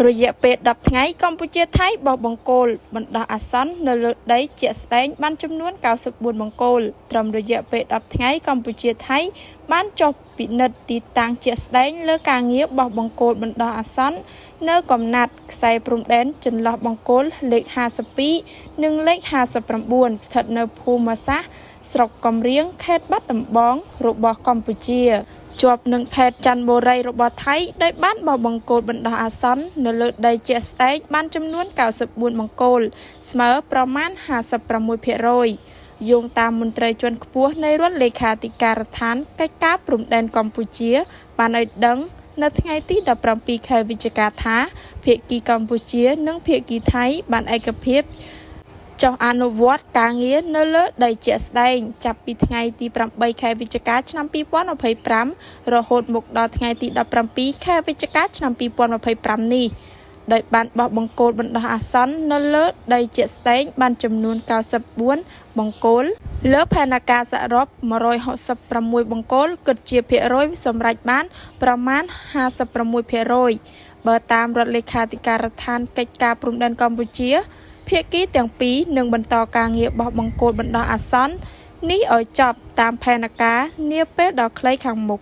រយៈពេល 10 ថ្ងៃ កម្ពុជា-ថៃ បោះបង្គោលបណ្ដោះអាសន្ននៅលើដីជាក់ស្ដែងបានចំនួន 94 បង្គោល ត្រឹមរយៈពេល 10 ថ្ងៃ កម្ពុជា-ថៃ បានចុះពិនិត្យទីតាំងជាក់ស្ដែងលើការងារបោះបង្គោលបណ្ដោះអាសន្ននៅកំណាត់ខ្សែព្រំដែនចន្លោះបង្គោលលេខ 52 និងលេខ 59 ស្ថិតនៅភូមិសាស្ត្រស្រុកកំរៀង ខេត្តបាត់ដំបង របស់កម្ពុជា ជាប់នឹងខេត្តចន្ទបុរីរបស់ថៃ ដោយបានបោះបង្គោលបណ្ដោះអាសន្ននៅលើដីជាក់ស្ដែងបានចំនួន 94 បង្គោល ស្មើប្រមាណ 56%យោងតាមមន្ត្រីជាន់ខ្ពស់នៃរដ្ឋលេខាធិការដ្ឋានកិច្ចការព្រំដែនកម្ពុជា បានឲ្យដឹងនៅថ្ងៃទី 17 ខែវិច្ឆិកាថា ភាគីកម្ពុជា និងភាគីថៃ បានឯកភាពចុះអនុវត្តការងារនៅលើដីជាក់ស្ដែង ចាប់ពីថ្ងៃទី 8 ខែវិច្ឆិកា ឆ្នាំ 2025 រហូតមកដល់ថ្ងៃទី 17 ខែវិច្ឆិកា ឆ្នាំ 2025 នេះ ដោយបានបោះបង្គោលបណ្ដោះអាសន្ននៅលើដីជាក់ស្ដែងបានចំនួន 94 បង្គោល លើផែនការសរុប 166 បង្គោល គិតជាភាគរយសម្រេចបានប្រមាណ 56%បើតាមរដ្ឋលេខាធិការដ្ឋានកិច្ចការព្រំដែនកម្ពុជា ភាគីទាំងពីរនឹងបន្តការងារបោះបង្គោលបណ្ដោះអាសន្ននេះឲ្យចប់តាមផែនការនាពេលដ៏ខ្លីខាងមុខ។